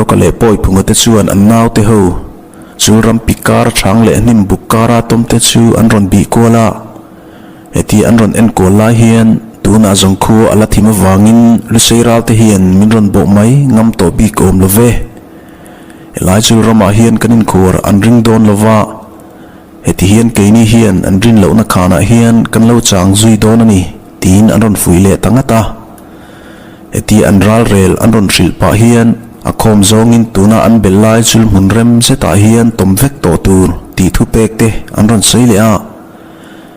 Rawka leh Pawiphunga te chuan an naute ho chul ram pik kar chang leh hnim buk kara tawm te chu an rawn bih kual a. Heti an rawn enkual lai hian tunah zawng khu a la thim avangin Lusei ral te hian min rawn bawh mai ngam tawh bik awm lo ve. Helai chul ramah hian kan inkhuar an ring dawn lo va, heti hian keini hian an rin lohna khanah hian kan lo chang zui dawn a ni tiin an rawn fuih leh ta ngat a. Heti an ral rel an rawn hrilh pah hian a khawm zawngin tuna an bel lai chul hmun rem zetah hian tawm vek tawh tur tih thupek te an rawn sawi leh a.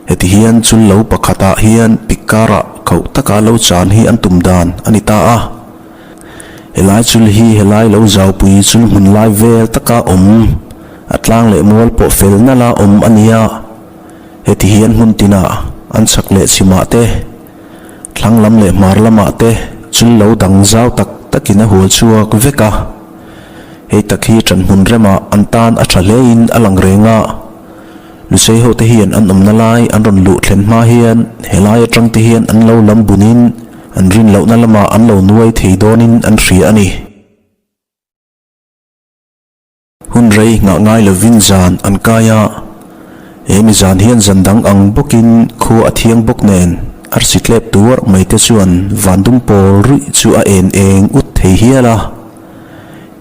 Heti hian chul lo pakhatah hian pik karah khauh taka lo chan hi an tum dan a ni ta a. Helai chul hi helai lo zaupui chul hmun lai vel taka awm, a tlang leh mual pawh fel nala awm a ni a. Heti hian hmun tinah an chhak leh chhimah te, thlang lam leh hmar lamah te chul lo dang zau tak takin a hual chhuak vek a. Hei tak hi ṭan hmun remah an tan a ṭha hlein a lang reng a. Lusei hote hian an awmna lai an rawn luh thlen hma hian helai atang te hian an lo lam bunin an rin lohna lamah an lo nuai thei dawnin an hria a ni. Hun rei nghah ngai lovin zan an kai a, he mi zan hian zan dang ang bawkin khua a thiang bawk nen arsi tlep tuar mai te chuan van dum pawl ruih chu a en eng ut thei hial a.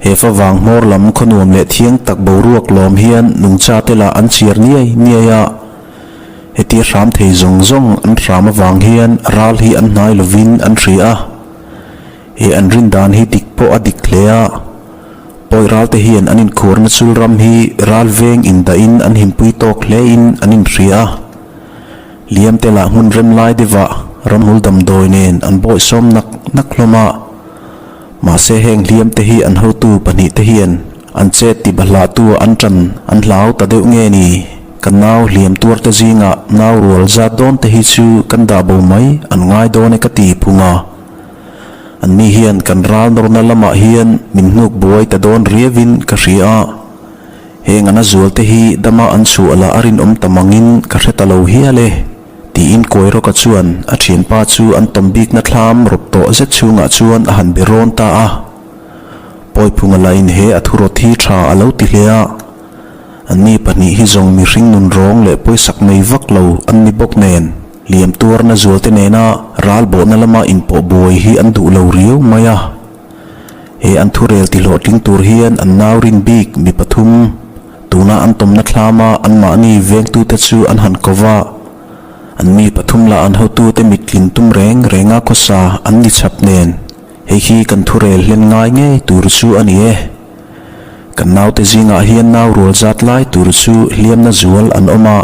He favang hmawr lam khaw nuam leh thiang tak boruak lawm hian nungcha te lah an chiar niai niai a, hetia hram thei zawng zawng an hram avang hian ral hi an hnai lovin an hria a, he an rin dan hi dik pawh a dik hle a, pawi ral te hian an inkhurna chul ram hi ral veng indahin an himpui tawk hlein an inhria a, liam te lah hmun rem lai deuhah ramhmul damdawi nen an bawihsawm nak nak hlawm a. Mahse heng hliam te hi an hotu pahnihte hian an chet ti bahlahtu an tan an hlau ta deuh nge ni? Kan nau hliam tuar te zingah nau rual zat dawn te hi chu kan dah bo mai an ngai dawn e ka ti phung a. An ni hian kan ral nawrna lamah hian min hnuk buai ta dawn riauin ka hria a. Heng an a zual te hi dama an chhuah lah a rinawm ta mangin ka hre ta lo hial e. Tiin Kawirawka chuan a thianpa chu an tawm bikna thlam rawp tawh zet chhungah chuan a han be rawn ta a. Pawiphunga lain he a thurawt hi tha a lo ti hle a. Anni pahnih hi zawng mihring nun rawng leh pawisak nei vak lo an ni bawk nen, liam tuarna zualte nena ral bawhna lama inpawh buai hi an duh lo riau mai a. He an thurel ti hlawhtling tur hian an nau rin bik mi pathum, tuna an tawmna thlama anmahni vengtute chu an han ko va. An mi pathum lah an hotute mittlin tum reng renga khawsa an ni chhap nen, hei khi kan thurel hlen ngai ngei tur chu a ni e. Kan naute zingah hian nau rual zat lai tur chu hliamna zual an awm a.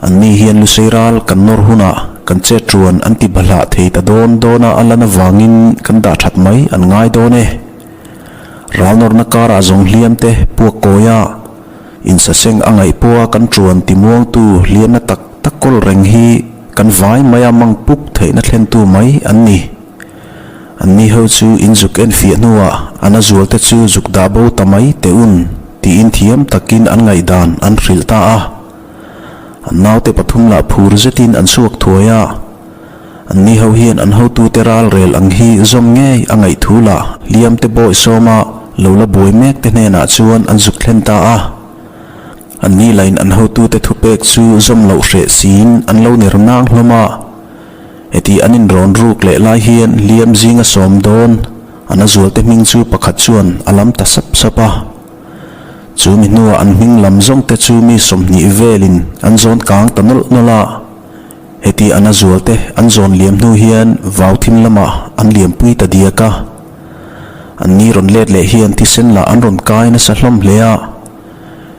Anni hian Lusei ral kan nawr hunah kan chet ruan an ti bahlah thei ta dawn dawn a a lan avangin kan dah that mai an ngai dawn e. Ral nawrna karah zawng hliam te puak kawi a, insaseng a ngaih pawha kan tuan ti muangtu hliamna tak tak kawl reng hi kan vai maia mang puk theihna thlentu mai an ni. Anni ho chu in zuk enfiah hnuah an a zualte chu zuk dah bo ta mai teh un tiin thiam takin an ngaihdan an hrilh ta a. An naute pathum lah phur zetin an chhuak thuai a, anni ho hian an hotute ral rel ang hi zawm ngei a ngaih thu lah hliamte bawi sawma lo la buai mek te hnenah chuan an zuk thlen ta a. Anni lain an hotute thupek chu zawm loh hreh siin an lo ner nang hlawm a. Heti an inrawn ruk leh lai hian hliam zinga sawm dawn an a zualte hming chu pakhat chuan a lam ta sap sap a. Chu mi hnuah an hming lam zawng te chu mi 20 velin an zawn kang ta nawlh nawlh a. Heti an a zual te an zawn liam hnu hian vau thim lamah an liampui ta diak a. An ni rawn let leh hian thisen lah an rawn kai nasa hlawm hle a.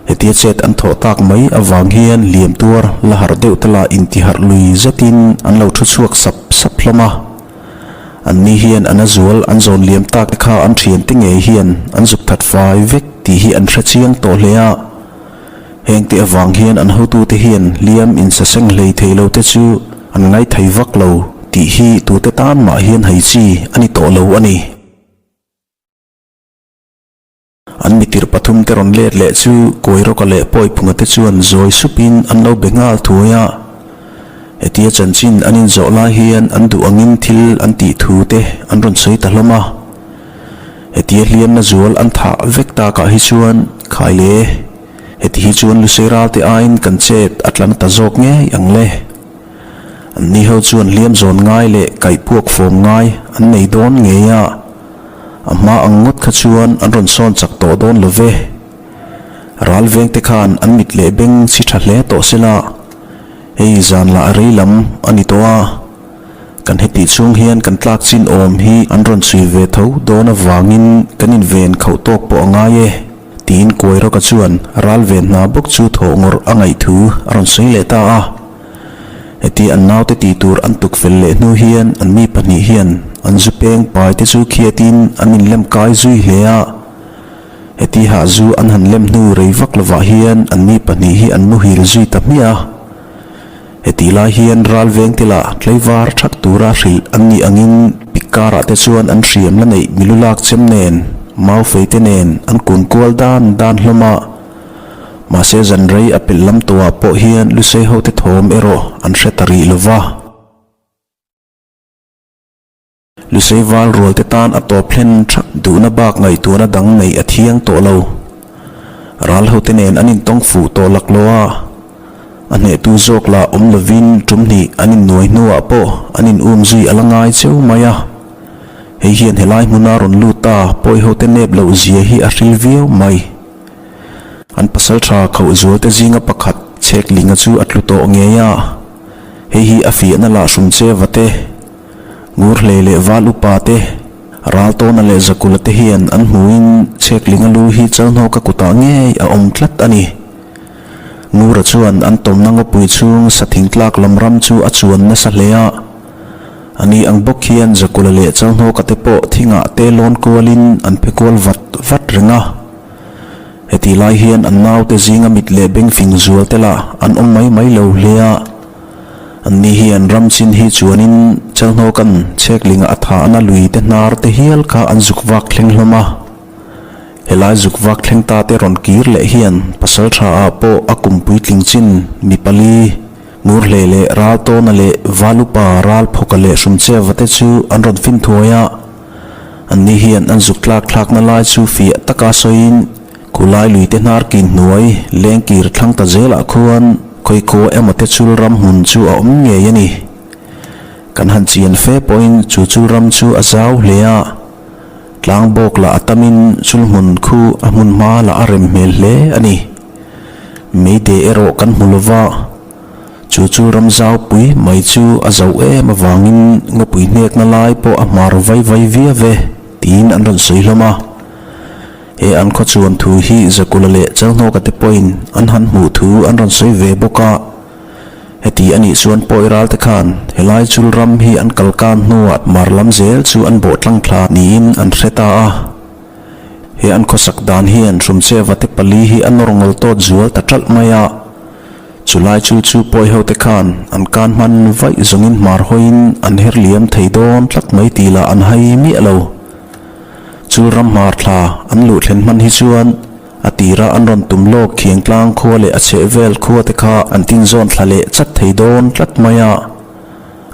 Hetia chet an thawh tak mai avang hian liam tuar la harh deuh te lah intiharh lui zetin an lo thu chhuak sap sap hlawm a. An ni hian an a zual an zawn liam tak te kha an thian te ngei hian an zuk that fai vek tih hi an hre chiang tawh hle a. Heng te avang hian an hotute hian hliam insaseng hlei thei lo te chu an ngaithei vak lo tih hi tute tan mah hian hei chi a ni tawh lo a ni. An mitir pathum te rawn let leh chu Kawirawka leh Pawiphunga te chuan zawi supin an lo be nghal thuai a. Hetia chanchin an inzawh lai hian an duh angin thil an tih thu te an rawn sawi ta hlawm a. Hetia hliamna zual an thah vek takah hi chuan khai le, heti hi chuan Lusei ralte aiin kan chet a tla na ta zawk ngei ang le. Anni ho chuan hliam zawn ngai leh kaih puak fawm ngai an nei dawn ngei a, a hma ang ngawt kha chuan an rawn sawn chak tawh dawn lo ve. Ral vengte khan an mit leh beng chhi tha hle tawh sela, hei zan lah rei lam a ni tawh a. Kan hetih chhung hian kan tlak chin awm hi an rawn chhui ve tho dawn avangin kan inven khauh tawk pawh a ngai e, tiin Kuairawka chuan ral ven hna bawk chu thawh ngawrh a ngaih thu a rawn sawi leh ta a. Heti an naute tih tur an tuk fel leh hnu hian an mi pahnih hian an zu peng pai te chu khiatin an inlem kai zui hle a. Heti hah zu an han lem hnu rei vak lovah hian an mi pahnih hi an muhil zui ta hmiah a. Hetih lai hian ral veng te lah tlaivar thak tura hrilh an nih angin pik karah te chuan an hriam la neih milu lak chem nen, mau fei te nen an kun kual dan dan hlawm a. Mahse zan rei a pelh lam tawhah pawh hian Lusei ho te thawm erawh an hre ta rih lova. Lusei val rual te tan a tawp hlen thak duhna bak ngaihtuahna dang neih a thiang tawh lo. Ral hote nen an intawng fuh tawh laklawh a, a hnehtu zawk lah awm lovin tum hnih an innuai hnuah pawh an in um zui a la ngai cheu mai a. Hei hian helai hmuna rawn lut ta pawi hote nep loh zia hi a hril viau mai. An pasal tha khauh zual te zinga pakhat Chheklinga chu a tlu tawh ngei a, hei hi a fiahna lah hrum che va te. Ngurhlei leh Val upa te, Raltawna leh Zakula te hian an hmuhin Chheklinga lu hi Chalhnawka kutah ngei a awm tlat a ni. Ngura chuan an tawmna ngawpui chhung sathing tlak lam ram chu a chuan nasa hle a. A ni ang bawk hian Zakula leh Chalhnawka te pawh thingah te lawn kualin an phe kual vat vat reng a. Hetih lai hian an naute zinga mit leh beng fing zual te lah an awm mai mai lo hle a. Anni hian ram chin hi chuanin Chelhnawkan Chheklinga a thahna lui te hnar te hial kha an zuk vak thleng hlawm a. Helai zuk vak thleng ta te rawn kir leh hian pasal tha ah pawh a kum puitling chin mi pali, Ngurhlei leh Raltawna leh Valupa Ralphawka leh Hrumcheva te chu an rawn fin thuai a. Anni hian an zuk tlak thlakna lai chu fiah taka sawiin Khulai lui te hnar kin hnuai lengkir thlang ta zelah khuan khawikhaw emaw te chul ram hmun chu a awm ngei a ni. Kan han chian fe pawhin chu chul ram chu a zau hle a, tlang bawk lah a tamin chul hmun khu a hmun hma lah a rem hmel hle a ni. Meide erawh kan hmu lova, chu chul ram zau pui mai chu a zauh em avangin ngawpui hnekna lai pawh a hmar vai vai viau e tiin an rawn sawi hlawm a. He an khaw chuan thu hi Zakula leh Chalhnawka te pawhin an han hmuh thu an rawn sawi ve bawk a. Heti a nih chuan pawi ral te khan helai chul ram hi an kal kan hnuah mar lam zel chu an bawh tlang thla niin an hre ta a. He an khawsak dan hian Hrumcheva te pali hi a nawr ngawl tawt zual ta ṭalh mai a. Chulai chul chu pawi ho te khan an kan hman vaih zawngin hmar hawiin an her liam thei dawn tlat mai tih lah an hai miah lo. Chul ram hmar thla an luh thlen hman hi chuan a tira an rawn tum lawk khiang tlang khua leh a chheh vel khua te kha an tin zawn thla leh chat thei dawn tlat mai a.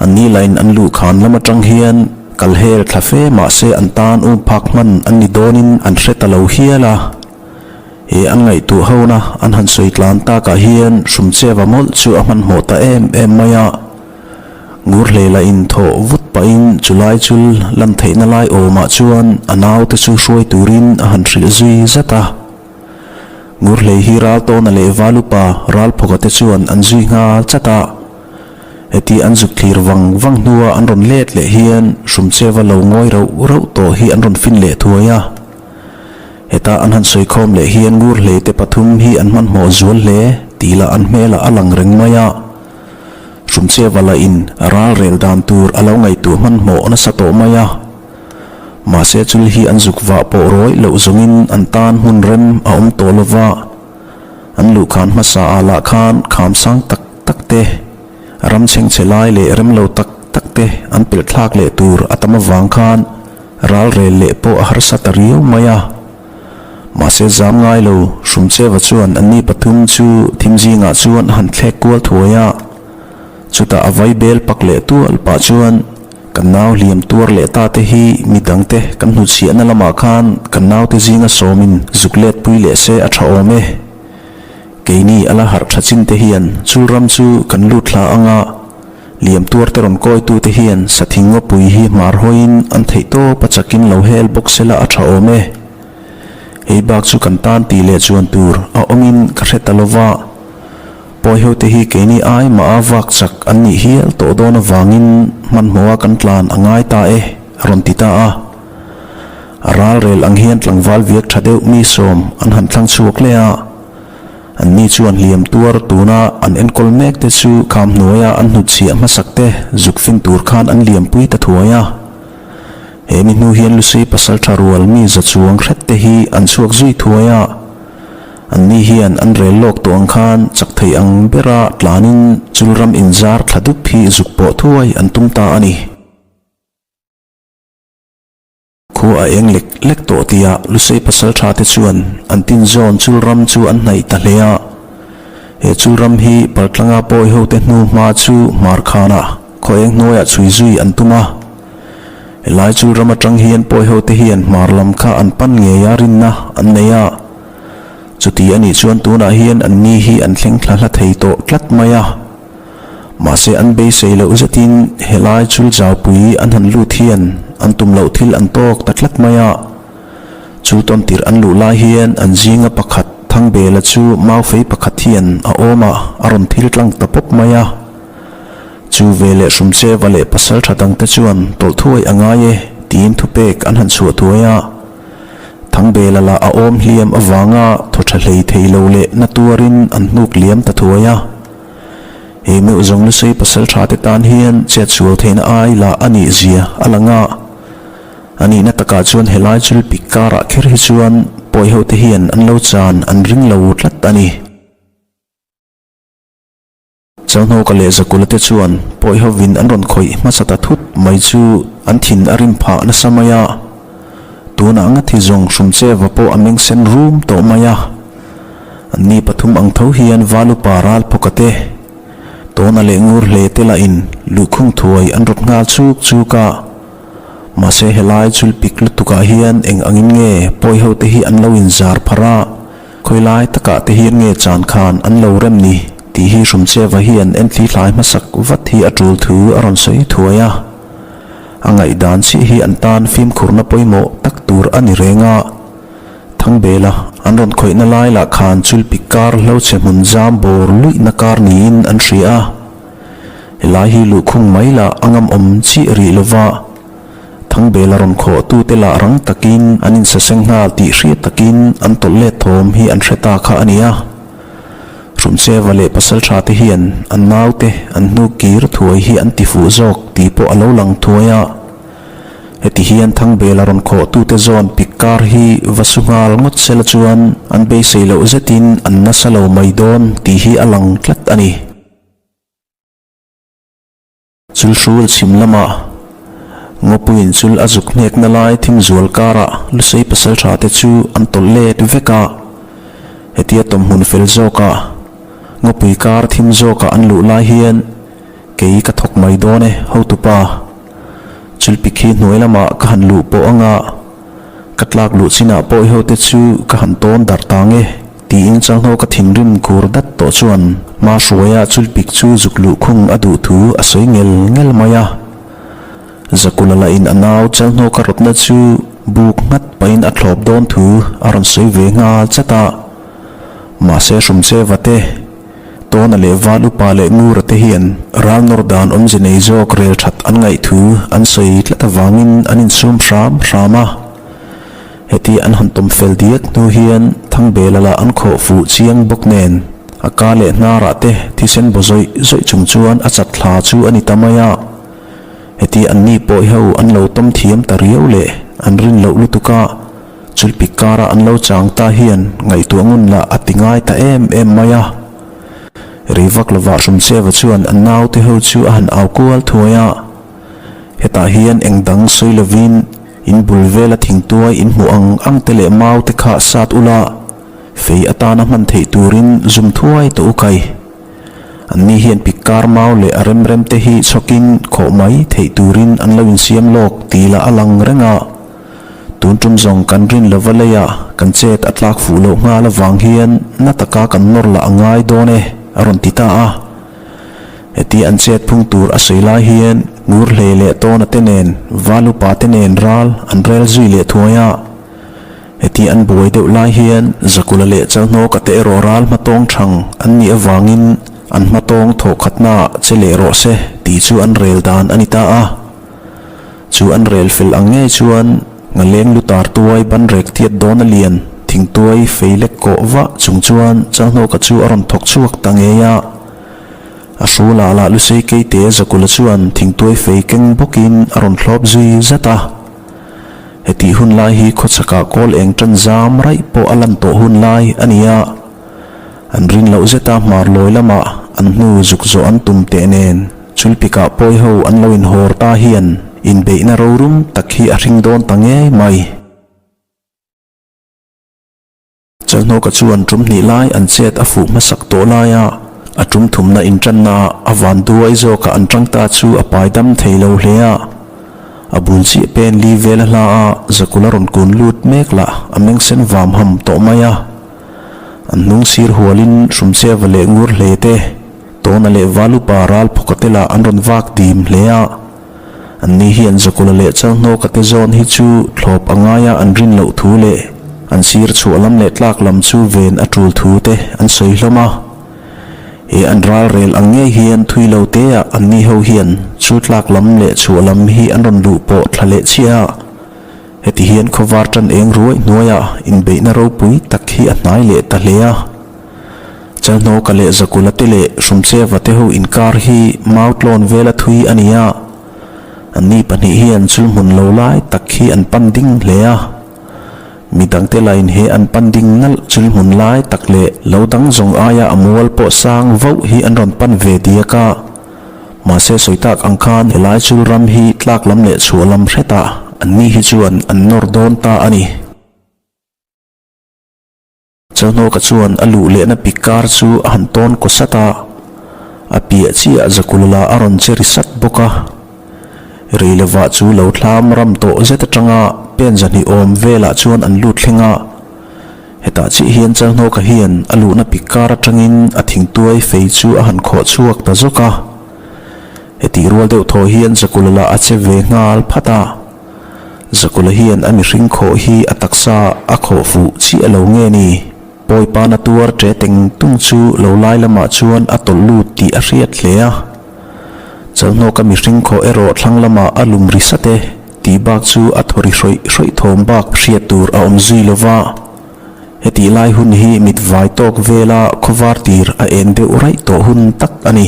An ni lain an luh khan lam atang hian kal hel thla fe mahse an tan um phak hman an ni dawnin an hre ta lo hial a. He an ngaihtuah hona an han sawi tlan takah hian Hrumcheva mawlh chu a hmanhmawh ta em em mai a. Ngurhlei la inthawh vut pahin chulai chul lan theihna lai awmah chuan a naute chu hruai turin a han hrilh zui zat a. Ngurhlei hi Raltawna leh Valupa Ralphawka te chuan an zui nghal chat a. Heti an zuk thlir vang vang hnua an rawn let leh hian Hrumcheva lo ngawi rauh rauh tawh hi an rawn fin leh thuai a. Heta an han sawikhawm leh hian Ngurhlei te pathum hi an hmanhmawh zual hle tih lah an hmelah a lang reng mai a. Hrumcheva lah in ral rel dan tur a lo ngaihtuah hmanhmawh nasa tawh mai a. Mahse chul hi an zuk vah pawh rawih loh zawngin an tan hmun rem a awm tawh lova. An luhkhan hmasa ah lah khan kham sang tak tak te, ram chhengchhe lai leh rem lo tak tak te an pelh thlak leh tur a tam avang khan ral rel leh pawh a harsa ta riau mai a. Mahse zam ngai lo, Hrumcheva chuan anni pathum chu thim zingah chuan a han thlek kual thuai a. Chutah a vai bel pak leh tual pah chuan, Kan nau hliam tuar leh ta te hi mi dangte kan hnutchhiahna lamah khan kan naute zinga sawmin zuk let pui leh se a tha awm e. Keini a la harh tha chin te hian chul ram chu kan lut thla ang a, liam tuar te rawn kawitu te hian sathing ngawpui hi hmar hawiin an theih tawp a chakin lo hel bawk sela a tha awm e. Hei bak chu kan tan tih leh chuan tur a awmin ka hre ta lova. Pawi ho te hi keini ai mah a vak chak an nih hial tawh dawn avangin hmanhmawha kan tlan a ngai ta e, a rawn ti ta a. A ral rel ang hian tlangval viak tha deuh mi sawm an han thlang chhuak leh a. An ni chuan hliam tuar tuna an enkawl mek te chu kham hnuaia an hnutchhiah hmasak te zuk fin tur khan an liampui ta thuai a. He mi hnu hian Lusei pasal tha rual mi za chuang hret te hi an chhuak zui thuai a. Anni hian an rel lawk tawh ang khan chak thei ang bera tlanin chul ram inzar thla dup hi zuk pawh thuai an tum ta a ni. Khua a eng lek lek tawh tia Lusei pasal tha te chuan an tin zawn chul ram chu an hnaih ta hle a. He chul ram hi Paltlanga pawi hote hnu hma chu hmar khanah khaw eng hnuaiah chhui zui an tum a. Helai chul ram atang hian pawi hote hian hmar lam kha an pan ngei a rinna an nei a. Chuti a nih chuan tunah hian an ni hi an thleng thla hla thei tawh tlat mai a. Mahse an beisei loh zetin helai chul zaupui an han lut hian an tum loh thil an tawk ta tlat mai a. Chul tawn tirh an luh lai hian an zinga pakhat Thangbela chu maufei pakhat hian a awm a, a rawn thil tlang ta pawp mai a. Chu ve leh Hrumcheva leh pasal tha dangte chuan tawlh thuai a ngai e tiin thupek an han chhuah thuai a. Thangbela lah a awm hliam avanga thaw tha hlei thei lo leh na tuarin an hnuk liam ta thuai a. He meuh zawng lusei pasal tha te tan hian chet sual theihna ai lah a nih zia a lang a. A nihna takah chuan helai chul pik karah kher hi chuan pawi ho te hian an lo chan an ring lo tlat a ni. Chalhnawka leh Zakula te chuan pawi hovin an rawn khawih hmasa ta thut mai chu an thin a rim phah nasa mai a. Tunah nga thi zawng Hrumcheva pawh a meng sen rum tawh mai a. Anni pathum ang tho hian Valupa Ralphawka te, Tawna leh Ngur hle te lahin luhkhung thuai an rawt nghal chuk chuk a. Mahse helai chulpik lutukah hian eng angin nge pawi hote hi an lo inzar pharh a. Khawilai takah te hian nge chan khan an lo rem ni tih hi Hrumcheva hian entli hlai hmasak vat hi a tul thu a rawn sawi thuai a. A ngaihdan chiah hi an tan fimkhurna pawimawh tak tur a ni reng a. Thangbela an rawn khawihna lai lah khan chulpik kar hlo chhe hmun zam bawr luihna kar niin an hria a. Helai hi luhkhung mai lah a ngamawm chiah rih lova. Thangbela rawn khawh tute lah rang takin an insaseng nghal tih hriat takin an tawlh let thawm hi an hre ta kha a ni a. Hrumcheva leh Pasaltha te hian an naute an hnuk kir thuai hi an ti fuh zawk tih pawh a lo lang thuai a. Heti hian Thangbela rawn khawh tute zawn pik kar hi va su nghal ngawt sela chuan an beisei loh zetin an nasa lo mai dawn tih hi a lang tlat a ni. Chul hrul chhim lamah Ngawpuiin chul a zuk hnekna lai thim zual karah Lusei pasal tha te chu an tawlh let vek a. Hetia tawmhmun fel zawkah Ngawpui kar thim zawkah an luh lai hian kei ka thawk mai dawn e hotupa. Chulpik hi hnuai lamah ka han luh pawh anga ka tlak luh chinah pawh i hote chu ka han tawn darh tang e. Tiin Chalhnawka thinrim kur dat tawh chuan hma hruaia chulpik chu zuk luhkhung a duh thu a sawi ngel ngel mai a. Zakula lahin a nau Chalhnawka rawtna chu buk nghat pahin a thlawp dawn thu a rawn sawi ve nghal chat a. Mahse Hrumcheva te, Tawna leh Val Upa leh Ngura te hian ral nawr dan awmze nei zawk rel that an ngaih thu an sawi tlat avangin an insum hram hram a. Heti an han tawm fel diak hnu hian Thangbela lah an khawh fuh chiang bawk nen a ka leh hnarah te thisen baw zawih zawih chung chuan a chat thla chu a ni ta mai a. Heti an ni pawh ho an lo tawm thiam ta riau leh an rin loh lutuk a, chulpik kara an lo chang ta hian ngaihtuah ngun lah a ti ngai ta em em mai a. Rei vak lovah Hrumcheva chuan an naute ho chu a han au kual thuai a. Hetah hian eng dang sawi lovin In bul vela thingtuai in hmuh ang ang te leh mau te kha sat ula, fei atana hman theih turin zum thuai tawh u kai. Anni hian pikkar mau leh a rem rem te hi chhawkin khawh mai theih turin an lo insiam lawk tih lah a lang reng a. Tun tum zawng kan rin lova leia kan chet a tlak fuh loh nghal avang hian na taka kan nawr lah a ngai dawn e, a rawn ti ta a. Heti an chet phung tur a sawi lai hian ngur hlei leh tawna te nen Valupa te nen ral an rel zui leh thuai a. Heti an buai deuh lai hian Zakula leh Chalhnawka te erawh ral hmatawng thang an nih avangin an hmatawng thawhkhatnaah che leh rawh se tih chu an rel dan a ni ta a. Chu an rel fel ang ngei chuan Ngaleng lutar tuai banrek tiat dawn a lian thingtuai fei lek kawh vah chung chuan Chalhnawka chu a rawn thawk chhuak ta ngei a. A hrulah lah Lusei Keite Zakula chuan thingtuai fei keng bawkin a rawn thlawp zui zat a. Hetih hun lai hi khawchhakah kawl eng tan zam raih pawh a lan tawh hun lai a ni a. An rin loh zeta hmar lawi lamah an hnu zuk zawh an tum teh nen chulpikah pawi ho an lo inhawr ta hian inbeihna rorum tak hi a hring dawn ta ngei mai. Chalhnawka chuan tum hnih lai an chet a fuh hmasak tawh laia a tum thumna intanna a van duai zawka an tang ta chu a pai dam thei lo hle a. A bul chiah pen li vel a hla a, zakul a rawn kun lut mek lah a meng sen vam ham tawh mai a. An hnung sir hualin Hrumcheva leh Ngur hle te, Tawna leh Valupa ral phawka te lah an rawn vak dim hle a. Anni hian Zakula leh Chalhnawka te zawn hi chu thlawp a ngaia an rin loh thu leh an sir chhuah lam leh tlak lam chu ven a tul thu te an sawi hlawm a. He an ral rel ang ngei hian thui lo teah anni ho hian chu tlak lam leh chhuah lam hi an rawn luh pawh thla leh chiah a. Heti hian khawvar tan eng ruai hnuaiah inbeihna ropui tak hi a hnai leh ta hle a. Chalhnawka leh Zakula te leh Hrumcheva te ho inkar hi mau tlawn vela thui a ni a, anni pahnih hian chulhmun lo lai tak hi an pan ding hle a. Midangte lain he an pan ding nalh chulhmun lai tak leh lo dang zawng aia a mual pawh sang vauh hi an rawn pan ve diak a. Mahse sawi tak ang khan helai chul ram hi tlak lam leh chhuah lam hretah anni hi chuan an nawr dawn ta a ni. Chalhnawka chuan a luh lehna pik kar chu a han tawn kaw sat a, a piah chiah Zakulala a rawn che ri sat bawk a. Reilova chu lo thlam ram tawh zet atanga pen zahnih awm velah chuan an lut thleng a. Hetah chiah hian Chalhnawka hian a luhna pik kar atangin a thingtuai fei chu a han khawh chhuak ta zawk a. Hetih rual deuh thaw hian Zakulala a che ve nghal phat a. Zakula hian a mihring khawh hi a taksa a khawh fuh chiah lo nge ni? Pawi pana tuar ṭe teng tung chu lo lai lamah chuan a tawlh lut tih a hriat hle a. Chalhnawka mihring khawh erawh thlang lamah a lum ri sat e tih bak chu a thaw ri hrawih hrawih thawm bak hriat tur a awm zui lo va. Hetih lai hun hi mit vai tawk vela khawvar tir a en deuh raih tawh hun tak a ni.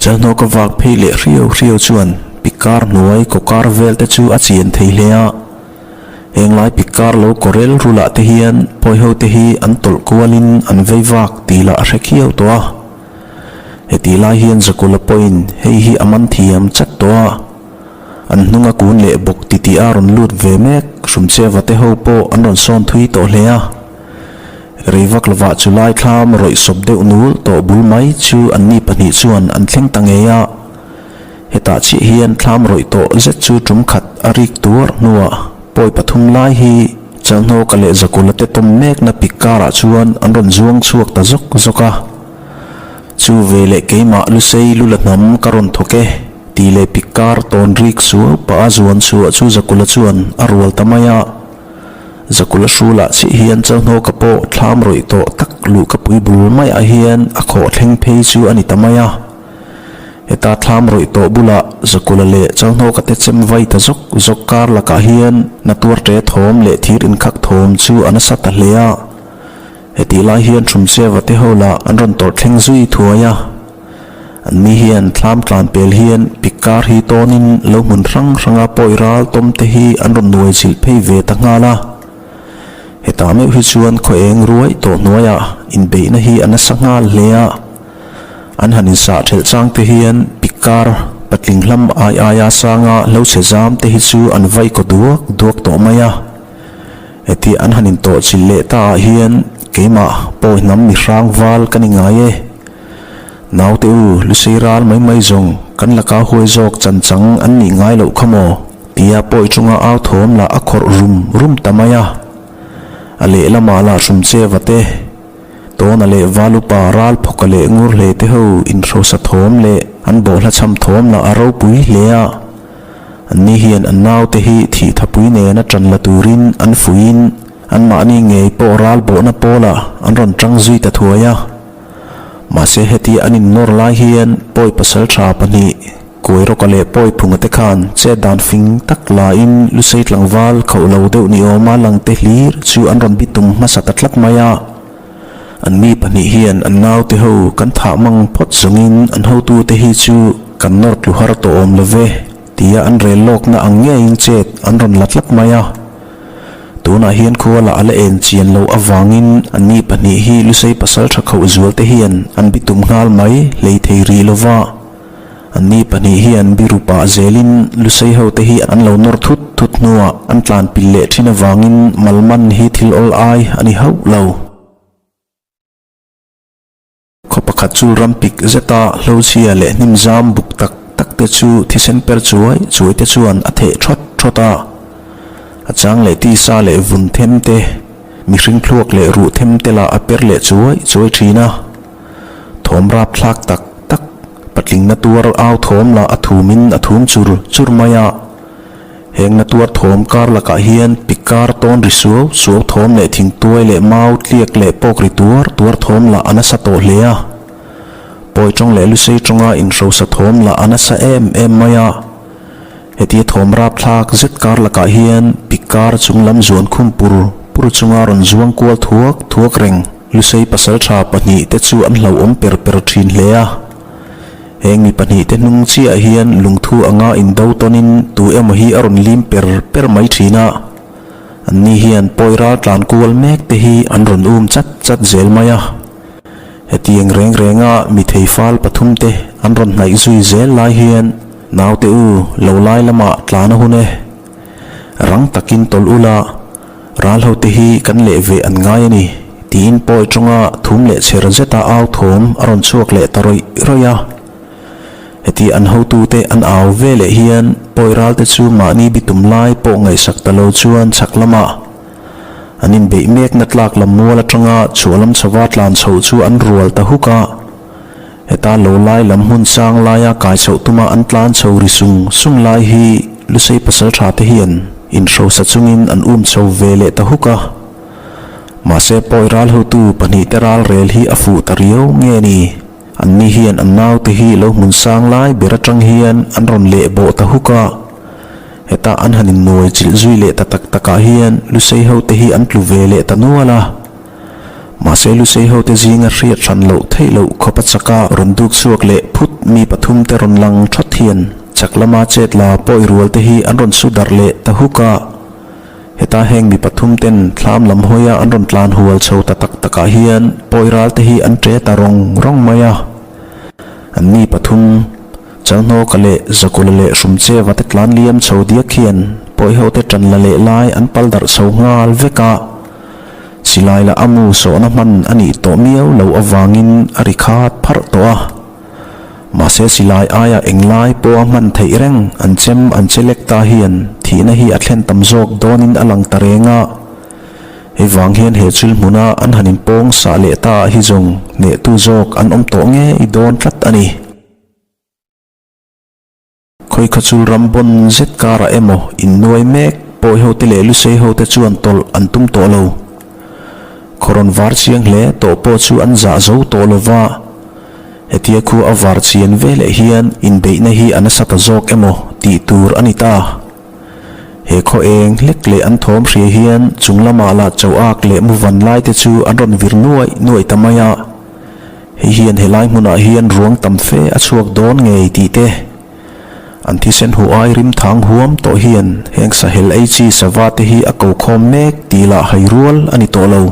Chalhnawka vak phei leh hriau hriau chuan pikkar hnuai kawkar vel te chu a chian thei hle a. Henglai pikkar lo kawrel rulah te hian pawiho te hi an tawlh kualin an vei vak tih lah a hre khiau tawh a. Hetih lai hian Zakula pawhin hei hi a man thiam chat tawh a. An hnunga kun leh bawk titih a rawn lut ve mek Hrumcheva te ho pawh an rawn sawn thui tawh hle a. Rei vak lovah chu lai thlam rawih sawp deuh nul tawh bul mai chu anni pahnih chuan an thleng ta ngei a. Hetah chiah hian thlam rawih tawh zet chu tum khat a rik tuar hnuah pawi pathum lai hi Chalhnawka leh Zakula te tawm mekna pik karah chuan an rawn zuang chhuak ta zawk zawk a. Chu ve leh keimah Lusei Lula hnam ka rawn thawk e tih leh pik kar tawn rik suau pah a zuan chhuah chu Zakula chuan a rual ta mai a. Zakula hrulah chiah hian Chalhnawka pawh thlam rawih tawh tak luhka pui bul maiah hian a khawh thleng phei chu a ni ta mai a. Heta thlam rawih tawh bulah Zakula leh Chalhnawka te chem vai ta zawk zawk kar lakah hian na tuar ṭe thawm leh thir inkhak thawm chu a nasa ta hle a. Hetih lai hian Hrumcheva te ho lah an rawn tawrh thleng zui thuai a. Anni hian thlam tlan pel hian pik kar hi tawnin lo hmun hrang hranga pawi ral tawm te hi an rawn nuai chilh phei ve ta nghal a. Hetah meuh hi chuan khaw eng ruai tawh hnuaiah inbeihna hi a nasa nghal hle a. An han insah thelh chang te hian pik kar patling hlam ai aia sanga hlo chhe zam te hi chu an vai kaw duak duak tawh mai a. Heti an han intawh chilh leh ta ah hian. Keimah pawi hnam mi hrang val ka ni ngai e. Naute u, Lusei ral mai mai zawng kan laka huai zawk chan chang an nih ngai loh kha maw? Tia pawi chunga au thawm lah a khawrh rum rum ta mai a. A lehlamah lah hrum che va te, Tawna leh Valupa ral phawka leh ngur hle te ho inhrosa thawm leh an bawhhla chham thawm lah a ropui hle a. Anni hian an naute hi thih thapui nena ṭan la turin an fuiin anmahni ngei pawh ral bawhna pawlah an rawn ṭang zui ta thuai a. Mahse heti an innawr lai hian pawi pasal ṭha pahnih Kuairawka leh pawi phunga te khan chet dan fing tak lain Lusei tlangval khauh lo deuh ni awma langte hlir chu an rawn bitum hmasa ta tlat mai a. Anni pahnih hian an naute ho kan thah mang phawt zawngin an hotute hi chu kan nawr tlu har tawh awm lo ve tia an rel lawkna ang ngeiin chet an rawn la tlat mai a. Tunah hian khua lah a la en chian loh avangin anni pahnih hi Lusei pasal tha khauh zual te hian an bitum nghal mai hlei thei rih lo va. Anni pahnih hian biru pah zelin Lusei hote hi an lo nawr thut thut hnuah an tlan pil leh thin avangin malman hi thil awl ai a ni hauh lo. Khaw pakhat chu ram pik zeta hlochhia leh hnim zam buk tak tak te chu thisen per chuai chuai te chuan a theh thawt thawt a. A chang leh tisa leh vun them te, mihring thluak leh ruh them te lah a per leh chuai chuai thin a. Thawm rap thlak tak tak, patling na tuar au thawm lah a thumin a thum chur chur mai a. Heng na tuar thawm kar lakah hian pik kar tawn ri suau suau thawm leh thingtuai leh mau tliak leh pawk ri tuar tuar thawm lah a nasa tawh hle a. Pawi tawng leh lusei tawnga inhrosa thawm lah a nasa em em mai a. Hetia thawm rapthlak zet kar lakah hian pik kar chung lam zuan khum pur pur chunga rawn zuang kual thuak thuak reng lusei pasaltha pahnih te chu an hlauhawm per per thin hle a. Heng mi pahnihte hnung chiah hian lungthu anga indo tawnin tu emaw hi a rawn lim per per mai thin a. Anni hian pawi ral tlan kual mek te hi an rawn um chat chat zel mai a. Hetiang reng renga mi thei fal pathumte an rawn hnaih zui zel lai hian naute u lo lai lamah tlan a hun e. Rang takin tawlh ula, ral hote hi kan leh ve an ngai a ni, tiin pawi tawnga thum leh chher zeta au thawm a rawn chhuak leh ta rawih rawih a. Heti an hotute an au ve leh hian pawi ralte chu mahni bitum lai pawh ngaihsak ta lo chuan chhak lamah an inbeih mekna tlak lam mual atanga chhuah lam chhova tlan chhoh chu an rual ta huk a. Heta lo lai lam hmun sang laia kai chhoh tuma an tlan chho ri sung sung lai hi Lusei pasal tha te hian inhrosa chungin an um chho ve leh ta huk a. Mahse pawi ral hotu pahnih te ral rel hi a fuh ta riau nge ni? Anni hian an naute hi lo hmun sang lai ber atang hian an rawn leh bawh ta huk a. Heta an han innuai chilh zui leh ta tak takah hian Lusei hote hi an tlu ve leh ta nual a. Mahse Lusei hote zinga hriat hran loh theih loh khawp a chaka rawn duk chhuak leh phut mi pathum te rawn lang thawt hian chak lama chet la pawi rual te hi an rawn su darh leh ta huk a. Heta heng mi pathum ten thlam lam hawia an rawn tlan hual chho ta tak takah hian pawi ral te hi an ṭe ta rawng rawng mai a. Anni pathum Chalhnawka leh Zakula leh Hrumcheva te tlan liam chho diak hian pawi hote ṭan la leh lai an pal darh chho nghal vek a. Silai lah a mu sawhna hman a nih tawh miau loh avangin a ri khat pharh tawh a. Mahse silai aia englai pawha hman theih reng an chem an che lek ta hian thihna hi a thlen tam zawk dawnin a lang ta reng a. Hei vang hian he chul hmuna an han inpawng sah leh ta ah hi zawng hnehtu zawk an awm tawh ngei dawn tlat a ni. Khawikhaw chul ram bawn zet karah emaw innuai mek pawi hote leh lusei hote chuan tawlh an tum tawh lo. Khawrawn var chiang hle tawh pawh chu an zah zo tawh lo va, hetia khu a var chian veleh hian inbeihna hi a nasa ta zawk emaw tih tur a ni ta. He khaw eng hlek leh an thawm hria hian chung lamah lah cho ak leh mu van lai te chu an rawn vir nuaih nuaih ta mai a. Hei hian helai hmunah hian ruang tam fe a chhuak dawn ngei tih te, an thisen huh ai rim thang huam tawh hian heng sahel ei chi sava te hi a ko khawm mek tih lah hai rual a ni tawh lo.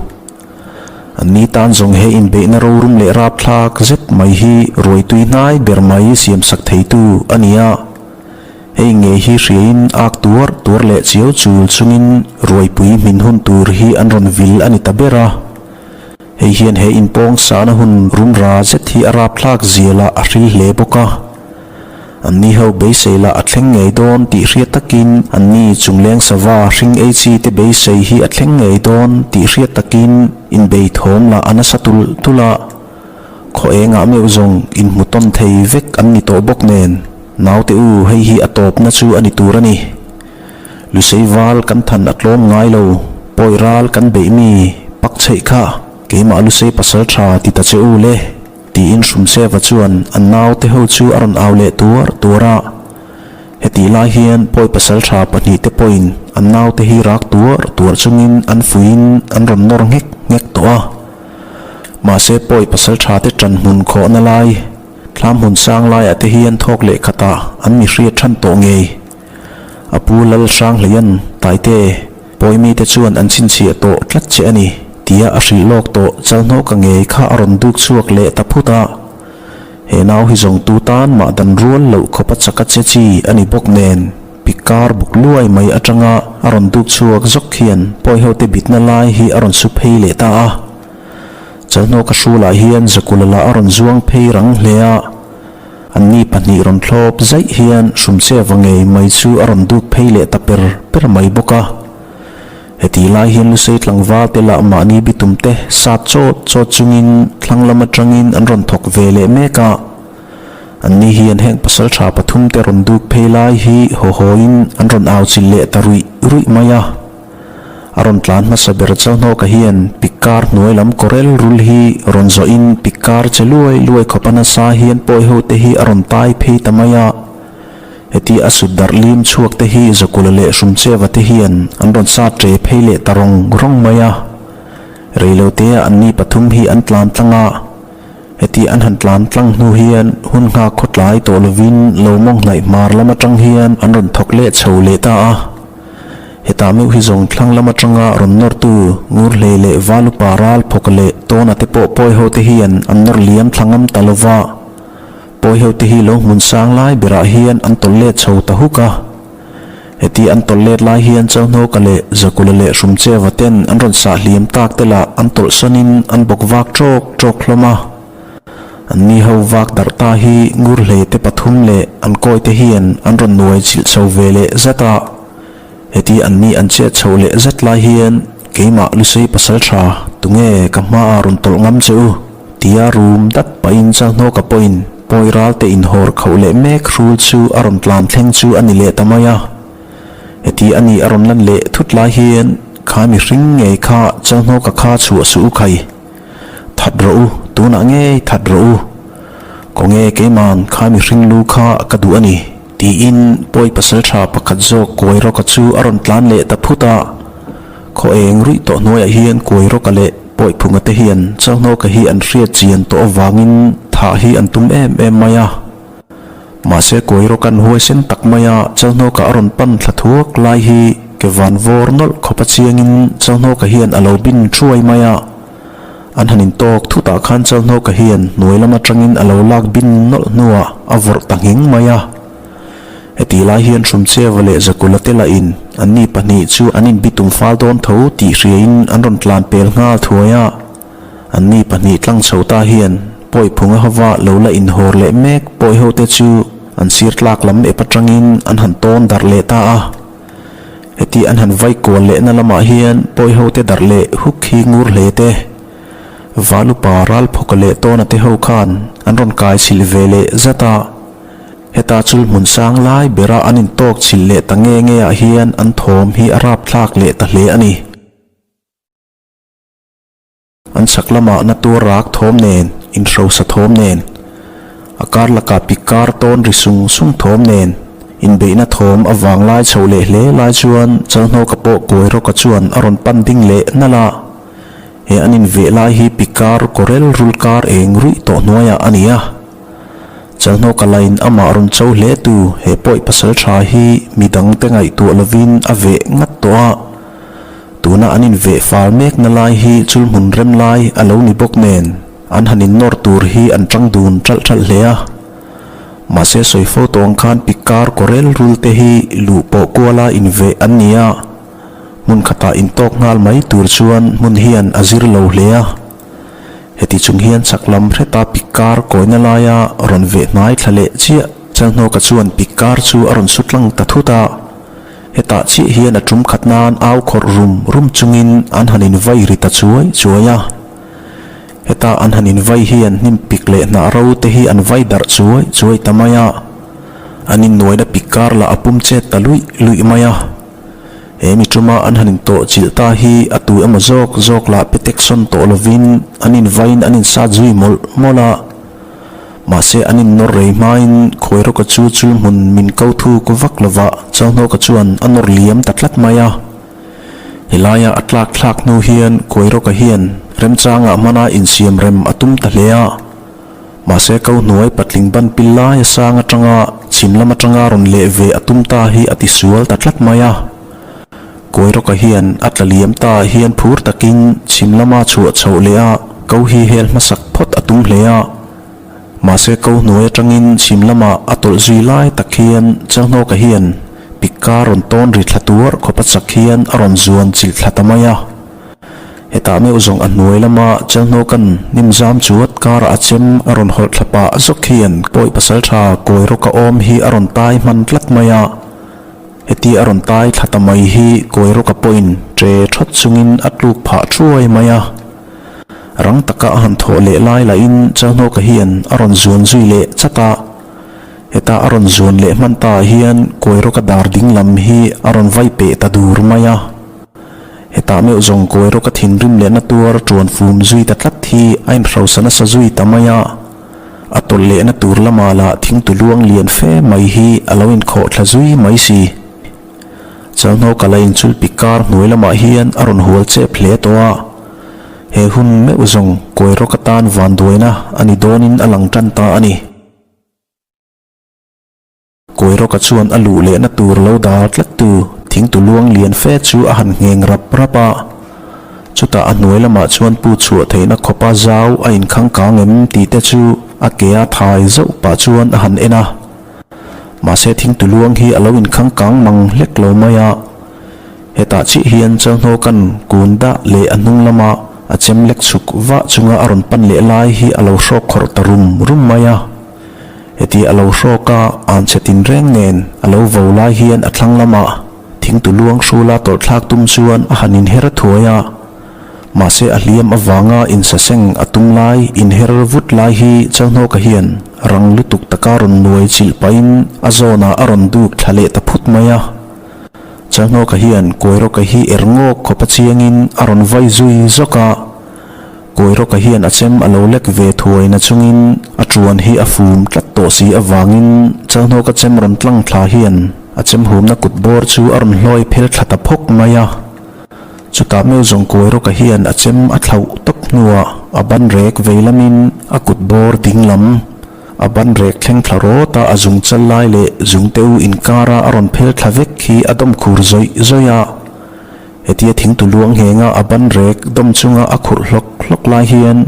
An ni tan zawng he inbeihna rorum leh rapthlak zet mai hi ruaitui hnai ber mai siamsak theitu a ni a. Hei ngei hi hriain ak tuar tuar leh chiau chul chungin ruaipui hmin hun tur hi an rawn vil a ni ta ber a. Hei hian he inpawng sahna hun rumra zet hi a rapthlak zia lah a hril hle bawk a. Anni ho beisei lah a thleng ngei dawn tih hriat takin anni chungleng sava hring ei chi te beisei hi a thleng ngei dawn tih hriat takin inbei thawm lah a nasa tulh tulh a. Khaw engah meuh zawng inhmu tawn thei vek an ni tawh bawk nen, naute u hei hi a tawpna chu a ni tur a ni. Lusei val kan than a tlawm ngai lo, pawi ral kan beih mi pak chheih kha keimah Lusei pasal tha ti ta che u le, tiin Hrumseva chuan an naute ho chu a rawn au leh tuar tuar a. Hetih lai hian pawi pasal tha pahnihte pawhin an naute hi rak tuar tuar chungin an fuiin an rawn nawr nghek nghek tawh a. Mahse pawi pasal thate ṭan hmun khawhna lai, thlam hmun sang laiah te hian thawk leh khatah an mi hriat ṭhan tawh ngei. A pu Lal Hranghleian, Taite, pawi mite chuan an chhinchhiah tawh tlat che a ni, tia a hrilh lawk tawh Chalhnawka ngei kha a rawn duk chhuak leh ta phut a. He nau hi zawng tu tan mah dan rual loh khawpa chaka che chi a ni bawk nen, pikar buk luai mai atanga a rawn duk chhuak zawk hian pawi hote bitna lai hi a rawn su phei leh ta a. Chalhnawka hrulah hian Zakula lah a rawn zuang phei rang hle a. Anni pahnih rawn thlawp zaih hian Hrumcheva ngei mai chu a rawn duk phei leh ta per per mai bawk a. Heti lai hian Lusei tlangval te lah mahni bitum te sat chawt chawt chungin thlang lam atangin an rawn thawk ve leh mek a. Anni hian heng pasal tha pathum te rawn duk phei lai hi haw hawiin an rawn au chilh leh ta ruih ruih mai a. A rawn tlan hmasa ber Chalhnawka hian pikkar hnuai lam kawrel rul hi rawn zawhin pikkar che luai luai khawp a nasa hian pawi ho te hi a rawn tai phei ta mai a. Heti a sut darh lim chhuak te hi Zakula leh Hrumcheva te hian an rawn sat ṭe phei leh ta rawng rawng mai a. Reilotea anni pathum hi an tlan tlang a. Heti an han tlan tlang hnu hian hun nghak khawtlai tawh lovin lo mawng hnaih hmar lam aṭang hian an rawn thawk leh chho leh ta a. Hetah meuh hi zawng thlang lam atanga rawn nawrtu Ngurhlei leh Valupa ral phawk leh Tawna te pawh pawi ho te hian an nawr liam thla ngam ta lova. Pawi ho te hi lo hmun sang lai berah hian an tawlh let chho ta huk a. Heti an tawlh let lai hian Chauhnawka leh Zakula leh Hrumcheva ten an rawn sah hliam tak te lah an tawlh sawnin an bawk vak ṭawk ṭawk hlawm a. Anni ho vak darh ta hi Ngurhlei te pathum leh an kawi te hian an rawn nuai chilh chho ve leh zat a. Heti anni an chet chhoh leh zet lai hian keimah Lusei pasal tha tunge ka hmaah rawn tawlh ngam che u? tia rum dat pahin Chalhnawka pawhin pawi ral te inhawr khauh leh mek hrul chu a rawn tlan thleng chu a ni leh ta mai a. Heti a ni a rawn lan leh thut lai hian kha mihring ngei kha Chalhnawka kha chhuah suh u khai. That rawh u, tunah ngei that rawh u. Khawnge keiman kha mihring lu kha ka duh a ni, tiin pawi pasal tha pakhat zawk kuai rawka chu a rawn tlan leh ta phut a. Khaw eng ruih tawh hnuaiah hian kuai rawka leh pawi phunga te hian Chalhnawka hi an hriat chian tawh avangin thah hi an tum em em mai a. Mahse kuai rawk an huaisen tak mai a, Chalhnawka a rawn pan thla thuak lai hi ke van vawr nawlh khawp a chiangin Chalhnawka hian a lo bin thuai mai a. An han intawk thutah khan Chalhnawka hian hnuai lam atangin a lo lak bin nawlh hnuah a vawrh ta nghing mai a. Hetih lai hian Hrumcheva leh Zakula te lahin anni pahnih chu an inbitum fal dawn tho tih hriain an rawn tlan pel nghal thuai a. Anni pahnih tlang chho ta hian pawi phunga hova lo la inhawr leh mek pawi hote chu an sir tlak lam ep atangin an han tawn darh leh ta a. Heti an han vai kual lehna lamah hian pawi hote darh leh huk hi ngur hle te. Valupa Ralphawka leh Tawna te ho khan an rawn kai chhilh ve leh zat a. Heta chul hmun sang lai bera an intawk chhilh leh ta nge nge ah hian an thawm hi a rapthlak leh ta hle a ni. An chhak lamah na tuar rak thawm nen, inhrosa thawm nen, a kar lakah pik kar tawn ri sung sung thawm nen, inbeihna thawm a vang lai chhoh leh hle lai chuan Chalhnawka pawh kuai rawka chuan a rawn pan ding leh nalh a. He an inveh lai hi pik kar kawrel rul kar eng ruih tawh hnuaiah a ni a. Chalhnawka lain amah rawn cho hle tu he pawi pasal tha hi midangte ngaihtuah lovin a veh ngat tawh a. Tuna an inveh fal mekna lai hi chul hmun rem lai a lo ni bawk nen an han innawr tur hi an tang dun ṭalh ṭalh hle a. Mahse sawi fo tawh ang khan pikkar kawrel rul te hi luh pawh kuala inveh an ni a, hmun khatah intawk nghal mai tur chuan hmun hian a zir lo hle a. Heti chung hian chak lam hreta pik kar kawina laia rawn veh hnai thla leh chiah. Chalhnawka chuan pik kar chu a rawn su tlang ta thut a. Hetah chiah hian a tum khat nan au khawrh rum rum chungin an han invai ri ta chuai chuai a. Heta an han invai hian hnim pik leh hnah ro te hi an vai darh chuai chuai ta mai a. An innuaina pik kar lah a pum chet ta luih luih mai a. He mi tuma an han intawh chilh ta hi a tu emaw zawk zawk lah pe tek sawn tawh lovin an invaiin an insat zui mawlh mawlh a. Mahse an innawr rei hmain khawi rawka chu chul hmun min ko thuk vak lovah Chalhnawka chuan a nawr liam ta tlat mai a. Helaia a tlak thlak hnu hian khawi rawka hian remchangah hmana insiam rem a tum ta hle a. Mahse ko hnuai patling ban pil laia sang atanga chhim lam atanga rawn leh ve a tum ta hi a tisual ta tlat mai a. Kawi rawka hian a tla liam ta hian phur takin chhim lama chhuah chhoh leh a ko hi hel hmasak phawt a tum hle a. Mahse ko hnuai atangin chhim lama a tawlh zui lai tak hian Chalhnawka hian pikka rawn tawn ri thla tuar khawpa chak hian a rawn zuan chilh thla ta mai a. Hetah meuh zawng a hnuai lama Chalhnawka'n hnim zam chuat karah a chem a rawn hawlh thla pah zawk hian pawi pasaltha kawi rawka awm hi a rawn tai hman tlat mai a. Heti a rawn tai thla ta mai hi kawi rawka pawhin ṭe ṭhawt chungin a tluk phah ṭhuai mai a. Rang taka a han thawh leh lai lahin Chalhnawka hian a rawn zuan zui leh chat a. Heta a rawn zuan leh hman ta hian kawi rawka dar ding lam hi a rawn vai peh ta dur mai a. Hetah meuh zawng kawi rawka thinrim lehna tuar ṭuan fum zui ta tlat hi a inhrosa nasa zui ta mai a. A tawlh lehna tur lamah lah thingtu luang lian fe mai hi a lo inkhawh thla zui mai si. Chalhnawka la inchulpi kar hnuai lamah hian a rawn hual chep hle tawh a. He hun meuh zawng kawi rawka tan vanduaina a ni dawnin a lang tan ta a ni. Kawi rawka chuan a luh lehna tur lo dal tlattu thingtu luang lian fe chu a han ngheng rap rap a. Chutah a hnuai lamah chuan pu chhuah theihna khawpa zau a inkhang kang em tih te chu a ke a thai zauh pah chuan a han en a. Mahse thingtu luang hi a lo inkhang kang mang hlek lo mai a. Hetah chiah hian Chalhnawka'n kun dah leh a hnung lama a chem lek chhuk vah chunga a rawn pan leh lai hi a lo hrawk khawrh ta rum rum mai a. Heti a lo hrawk a, an chhe tinreng nen a lo vo lai hian a thlang lamah thingtu luang hrula tawlh thlak tum chuan a han inher thuai a. Mahse a hliam avanga insaseng a tum lai inher vut lai hi Chalhnawka hian rang lutuk taka rawn nuai chilh pahin a zawnah a rawn duk thla leh ta phut mai a. Chalhnawka hian Kawirawka hi er ngawk khawpa chiangin a rawn vai zui zawk a. Kawi rawka hian a chem a lo lek ve thuai na chungin a tuan hi a fum tlat tawh si avangin Chalhnawka chem rawn tlang thla hian a chem humna kut bawr chu a rawn hlawi phel thla ta phawk mai a. Chutah meuh zawng kawi rawka hian a chem a thlauh tawp hnuah a ban rek vei lamin a kut bawr ding lam a ban rek thleng thla rawt a a zung chal lai leh zung te u inkara a rawn phel thla vek hi a dawm khur zawih zawih a. Hetia thingtu luang nghenga a ban rek dawm chunga a khurh hlawk hlawk lai hian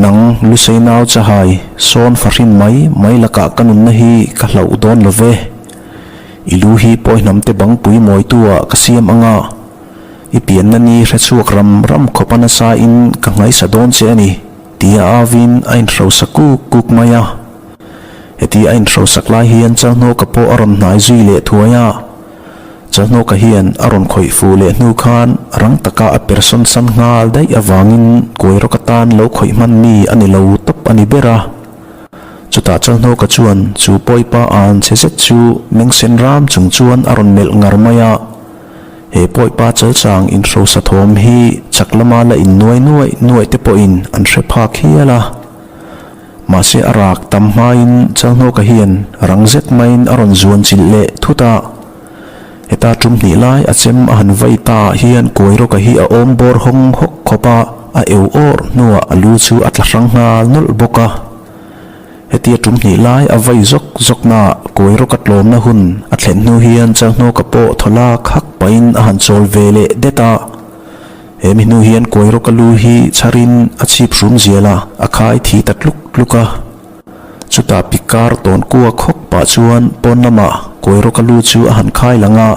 nang Lusei nau chahai sawn fahrin mai mai lakah ka nunna hi ka hlauh dawn lo ve. I lu hi pawi hnamte bangpui mawitu-ah ka siam anga i pianna ni hre chhuak ram ram khawp a nasa in ka nghaisa dawn che a ni tia avin a inhrosa kuk kuk mai a. Hetia a inhrosak lai hian Chalhnawka pawh a rawn hnai zui leh thuai a. Chalhnawka hian a rawn khawih fuh leh hnu khan rang taka a persawn san nghal daih avangin kawi rawk atan lo khawih hman mi a ni lo tawp a ni ber a. Chutah Chalhnawka chuan chu pawipa an chhe zet chu mengsen ram chung chuan a rawn melh ngar mai a. He pawipa chalchang inhrosa thawm hi chak lama la innuai nuaih nuaih te pawhin an hre phak hial a. Mahse a rak tam hmain Chalhnawka hian rang zet maiin a rawn zuan chilh leh thut a. Heta tum hnih lai a chem a han vai ta ah hian Kawirawka hi a awm bawr hawng hawk khawp a, a eu awr hnuah a lu chu a tla hrang nghal nawlh bawk a. Hetia tum hnih lai a vai zawk zawk naah Kawirawka tlawmna hun a thlen hnu hian Chalhnawka pawh thaw lak hak pahin a han chawl ve leh det a. He mi hnu hian kawi rawka lu hi chharin a chhip hrum zial a, a khai thi ta tluk tluk a. Chutah pikar tawn kua khawk pah chuan pawn lamah kawi rawka lu chu a han khai lang a.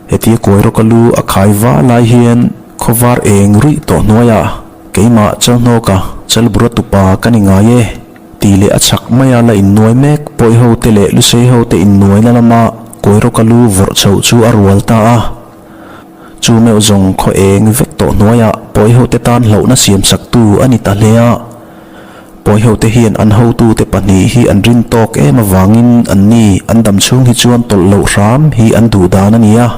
Hetia kawi rawka lu a khai va lai hian khawvar eng ruih tawh hnuaiah keimah Chalhnawka. Chalbura tupa ka ni ngai e, tih leh a chhak maia la innuai mek Pawiho te leh Luseiho te innuaina lama Kawirawka lu vawrh chhoh chu a rual ta a. Chu meuh zawng khaw eng vek tawh hnuaiah Pawiho te tan hlauhna siamsaktu a ni ta hle a. Pawiho te hian an hotute pahnih hi an rin tawk em avangin anni an dam chhung hi chuan tawlh loh hram hi an duh dan a ni a.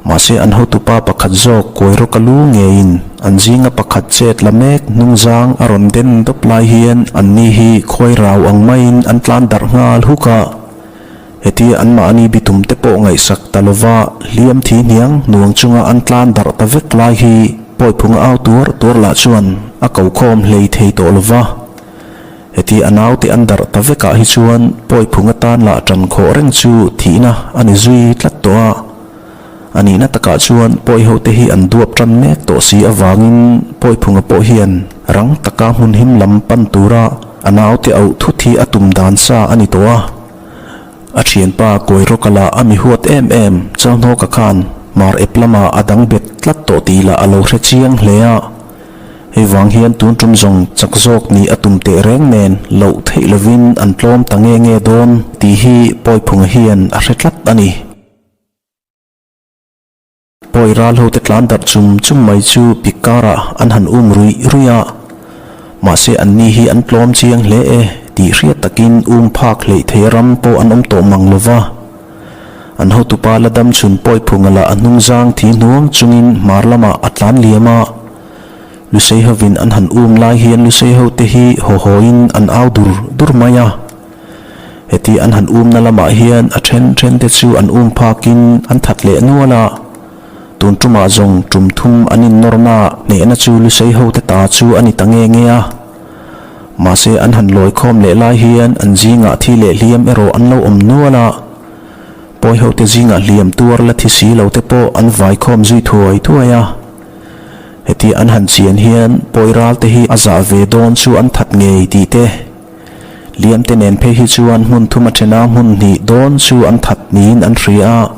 Mahse an hotupa pakhat zawk Kawirawka lu ngeiin an zinga pakhat chet la mek hnungzang a rawn den dawp lai hian anni hi khuai rau ang maiin an tlan darh nghal huk a. Hetia anmahni bitum te pawh ngaihsak ta lova hliam thi hniang hnuang chunga an tlan darh ta vek lai hi Pawiphunga au tuar tuar lah chuan a ko khawm hlei thei tawh lova. Hetia a naute an darh ta vekah hi chuan Pawiphunga tan lah tan khawh reng chu thihna a ni zui tlat tawh a. A nihna takah chuan Pawihote hi an duap tan mek tawh si avangin Pawiphunga pawh hian rang taka hmun him lam pan tura a naute auh thut hi a tum dan sa a ni tawh a. A thianpa Kawirawka lah a mi huat em em Chalhnawka khan hmar ep lamah a dang bet tlat tawh tih lah a lo hre chiang hle a. Hei vang hian tun tum zawng chak zawk nih a tum teh reng nen loh theih lovin an tlawm ta nge nge dawn tih hi Pawiphunga hian a hre tlat a ni. Pawi ral hote tlan darh chum chum mai chu pik karah an han um ruih ruih a, mahse anni hi an tlawm chiang hle e tih hriat takin um phak hleih thei ram pawh an awm tawh mang lo va. An hotupa la dam chhun pawi phunga lah a hnungzang thi hnuang chungin hmar lamah a tlan liam a, Lusei hovin an han um lai hian Lusei hote hi haw hawin an au dur dur mai a. Heti an han umna lamah hian a then then te chu an um phakin an that leh nual a, tun tumah zawng tum thum an innawrna hnehna chu Lusei hote ta chu a ni ta nge nge a. Mahse an han lawi khawm leh lai hian an zingah thi leh hliam erawh an lo awm nual a, pawi hote zingah hliam tuar la thi si lo te pawh an vai khawm zui thuai thuai a. Heti an han chian hian pawi ral te hi a zah ve dawn chu an that ngei tih te, Liamte nen phei hi chuan hmun thum a thena hmun hnih dawn chu an that niin an hria a.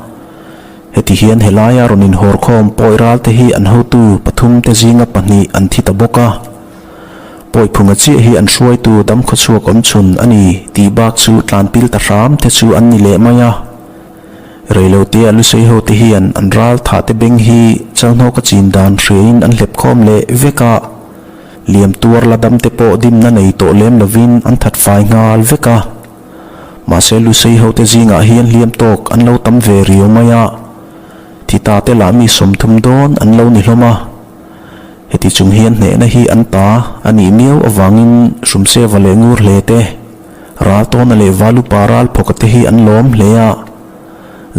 Heti hian helaia rawn inhawrkhawm pawi ralte hi an hotu pathumte zinga pahnih an thi ta bawk a. Pawiphunga chiah hi an hruaitu damkhawchhuak awmchhun a ni tih bak chu tlanpil ta hram te chu an ni leh mai a. Reilotea Lusei hote hian an ral thahte beng hi Chalhnawka chin dan hriain an hlep khawm leh vek a. Liam tuar la dam te pawh dimna nei tawh lem lovin an that fai nghal vek a. Mahse Lusei hote zingah hian hliam tawk an lo tam ve riau mai a, thi ta te lah mi 30 dawn an lo ni hlawm a. Heti chung hian hnehna hi an ta a nih miau avangin Hrumseva leh Ngur hle te, Raltawna leh Valupa Ralphawka te hi an lawm hle a.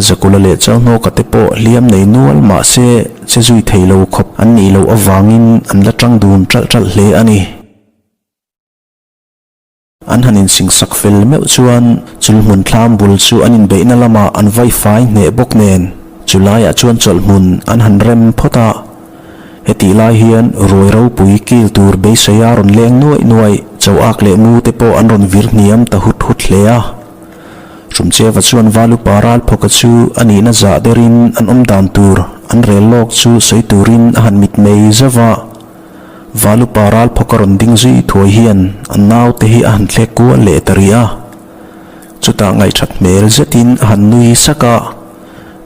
Zakula leh Chalhnawka te pawh hliam nei nual mahse che zui thei lo khawp an nih loh avangin an la tang dun ṭalh ṭalh hle a ni. An han insingsak fel meuh chuan chulhmun thlam bul chu an inbeihna lamah an vai fai hneh bawk nen chulaiah chuan chawlhmun an han rem phawt a. Hetih lai hian ruai ropui kil tur beiseia rawn leng nuaih nuaih choak leh mu te pawh an rawn vir hniam ta hut hut hle a. Hrumcheva chuan Valupa Ralphawka chu a nihna zah derin an awm dan tur an rel lawk chu sawi turin a han mitmei zauh a. Valupa Ralphawka rawn ding zui thuai hian an naute hi a han thlek kual leh ta rih a. Chutah ngaihthat hmel zetin a han nui sak a,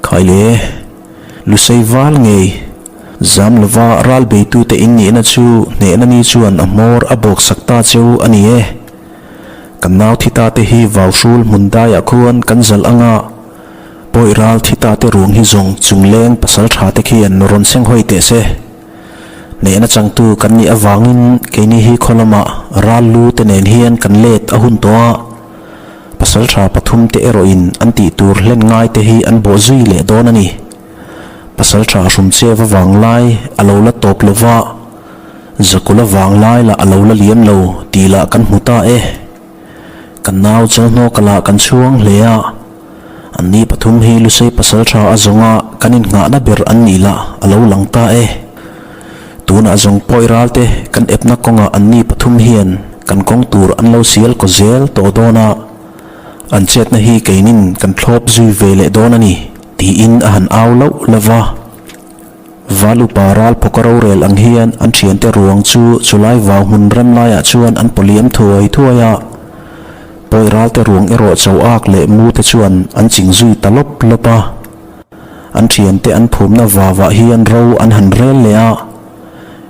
Khaile, Lusei val ngei, zam lova ral beitute in nihna chu hnehna ni chuan a hmawr a bawk sak ta cheu a ni e. Kan nau thi ta te hi vau hrul hmun daiah khuan kan zalh anga pawi ral thi ta te ruang hi zawng chung leng pasal tha te khian rawn seng hawi teh se. Hnehna changtu kan nih avangin keini hi khaw lamah ral lu te nen hian kan let a hun tawh a, pasal tha pathum te erawhin an tih tur hlen ngai te hi an bawh zui leh dawn a ni. Pasal tha Hrumcheva vanglai a lo la tawp lova. Zakula vanglai lah a lo la liam lo tih lah kan hmu ta e. Kan nau Chalhnawka lah kan chhuang hle a, anni pathum hi Lusei pasal tha a zawnga kan innghahna ber an nih lah a lo lang ta e. Tunah zawng pawi ralte kan epna kawngah anni pathum hian kan kawng tur an lo sial kaw zel tawh dawn a, an chetna hi keinin kan thlawp zui ve leh dawn a ni tiin a han au lauh lauh va. Val upa ral phawka rorel ang hian an thiante ruang chu chulai vau hmun rem laiah chuan an pawliam thuai thuai a. Pawi ralte ruang erawh cho ak leh mu te chuan an ching zui ta lawp lawp a. An thiante an phumna vavah hian ro an han rel leh a.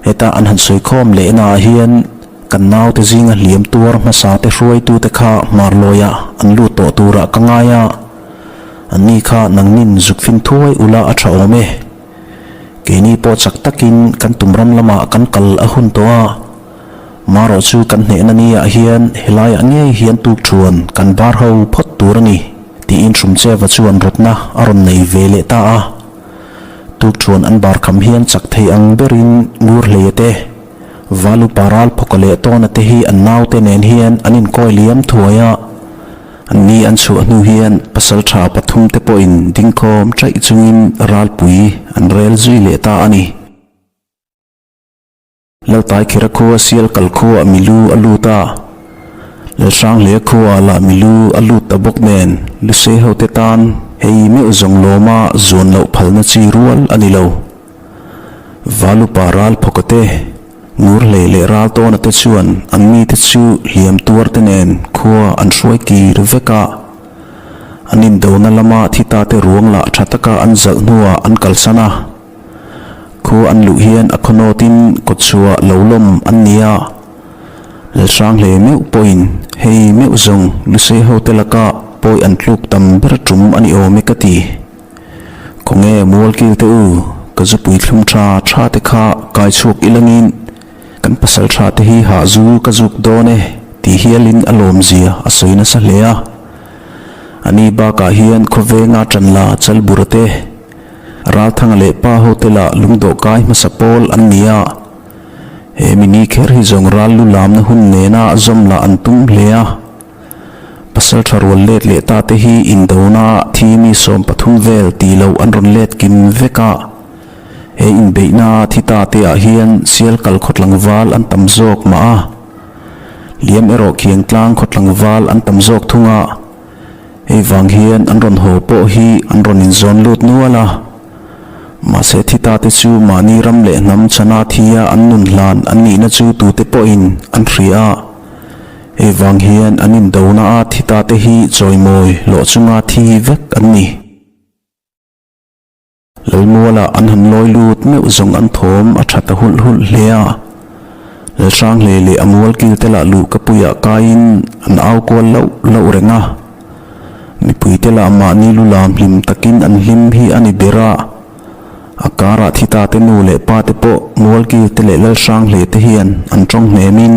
Heta an han sawikhawm lehnaah hian kan naute zinga hliam tuar hmasa te hruaitute kha hmarlawiah an lut tawh turah ka ngai a. Anni kha nangnin zuk fin thuai ula a tha awm e. Keini pawh chak takin kan tum ram lamah kan kal a hun tawh a. Marawh chu kan hnehna niah hian helaiah ngei hian tuk thuan kan bar ho phawt tur a ni, tiin Hrumcheva chuan rawtna a rawn nei ve leh ta a. Tuk thuan an bar kham hian chak thei ang berin ngur hleia te, Valupa ral phawka leh tawna te hi an naute nen hian an inkawi liam thuai a. Anni an chhuah hnu hian pasaltha pathumte pawhin dingkhawm chaih chungin ralpui an rel zui leh ta a ni. Laltaikhira khua sial kal khuaah milu a lut a, Lalhranghlea khuaah lah milu a lut ta bawk nen Lusei hote tan hei meuh zawng lawma zuan loh phalna chi rual a ni lo. Valupa ral phawkate Ngurhlei leh Raltawna te chuan an mite chu hliam tuar te nen khua an hruai kir vek a. An indona lama thi ta te ruang lah tha taka an zalh hnuah an kalsan a. Khua an luh hian a khawnawtin kawtchhuah lo lawm an ni a. Lalhranghlei meuh pawhin hei meuh zawng Lusei hote laka pawi an tluk tam ber tum a ni awm e ka ti. Khawnge mualkil te u, ka zupui thlum tha tha te kha kai chhuak ilangin kan pasal tha te hi hah zu ka zuk dawn e ti hialin a lawmzia a sawi nasa hle a. A ni bakah hian khawvenga Tanla Chalbura te, Ralthanga leh Pa ho te lah lungdawh kai hmasa pawl an ni a. He mini kher hi zawng ral lu lamna hun nena zawm lah an tum hle a. Pasal tha rual let leh ta te hi indona thi mi 13 vel tih loh an rawn let kim vek a. He inbeihna thi ta te ah hian sial kal khaw tlangval an tam zawk mah a. Liam erawh khiang tlang khaw tlangval an tam zawk thung a. Hei vang hian an rawn haw pawh hi an rawn inzawn lut nual a. Mahse thi ta te chu mahni ram leh hnam chana thia an nun hlan an nihna chu tute pawhin an hria a. Hei vang hian an indona a thi ta te hi chawimawi hlawh chunga thi vek an ni. Lalmualah an han lawi lut meuh zawng an thawm a tha ta hulh hulh hle a. Lalhranghlei leh a mualkil te lah luh ka puiah kaiin an au kual loh loh reng a. Mipui te lah mahni lu lam hlim takin an hlim hi a ni ber a. A karah thi ta te nu leh pa te pawh mualkil te leh Lalhranghlei te hian an tawng hnemin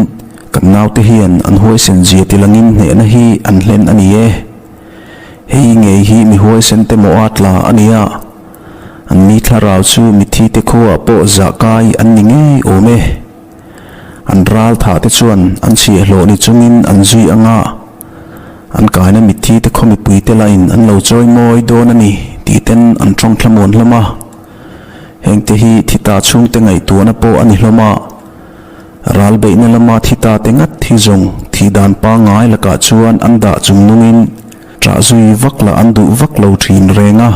kan naute hian an huaisen zia tilangin hnehna hi an hlen a ni e. Hei ngei hi mi huaisen te mawh a tla a nia. An ni thlarau chu mithi te khuaah pawh zah kai an ni ngei awm e. An ral thah te chuan an chhiahhlawh ni chungin an zui ang a, an kaina mitthi te khaw mipui te lain an lo chawi mawi dawn a ni tih ten an tawng thlamuan hlawm a. Hengte hi thi ta chhungte ngaihtuahna pawh a ni hlawm a. Ral beihna lama thi ta te ngat hi zawng thih dan pangngai lakah chuan an dah chung nungin ṭah zui vak lah an duh vak lo ṭhin reng a.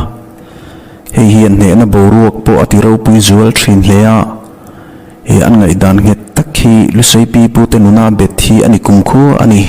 Hei hian hnehna boruak pawh a ti ropui zual ṭhin hle a. He an ngaihdan nghet tak hi Lusei pipute nuna bet hi a ni kumkhua a ni.